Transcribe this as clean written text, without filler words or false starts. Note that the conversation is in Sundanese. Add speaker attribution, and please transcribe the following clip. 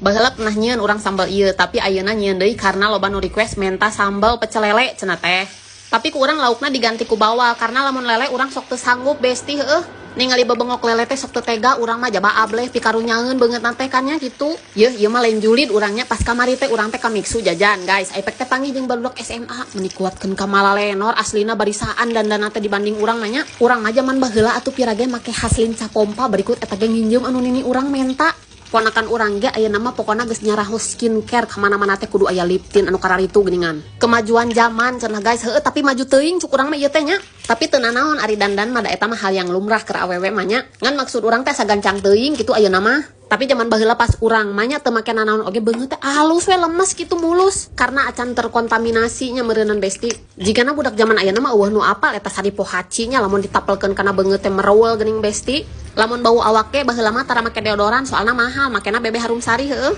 Speaker 1: Baheula pernah nyieun urang sambal ieu, tapi ayeuna nyieun deui karena loba nu request menta sambal pecel lele cenah teh. Tapi ku urang laukna diganti ku bawal karena lamun lele urang sok teu sanggup, Besti, heueuh. Ningali bebengok lele teh sok teu tega urang mah, jaba ableh pikarunyaeun beungeutna teh kan nya gitu. Yeuh, ieu mah lain julid urangnya, pas kamari teh urang teh ka Mixue jajan, guys. Ipek teh panggih jeung barudak SMA meuni kuatkeun ka malalenor aslina, barisaan dandanna teh dibanding urang nanya. Urang mah zaman baheula atuh pira ge make Haslin Capompa berikut eta ge nginjem anu nini urang menta. Ponakan urang ge ayeuna mah pokona geus nyaraho skincare, kamana-mana teh kudu aya lip tint anu kararitu geuningan. Kemajuan zaman cenah, guys, heueuh, tapi maju teuing cuk urang mah ieu teh nya. Tapi teu nanaon, ari dandan mah da eta mah hal yang lumrah keur awewe mah nya. Ngan maksud urang teh sagancang teuing kitu ayeuna mah. Tapi zaman baheula pas urang mah nya teu make nanaon oge beungeut teh alus we, lemes gitu, mulus. Karena acan terkontaminasi nya meureunan, Besti. Jigana budak zaman ayeuna mah euweuh nu apal eta sari pohaci nya, lamun ditapelkeun kana beungeut teh merewel geuning, Besti. Lamun bau awak ge baheula mah tara make deodoran soalna mahal, makena BB Harum Sari heueuh.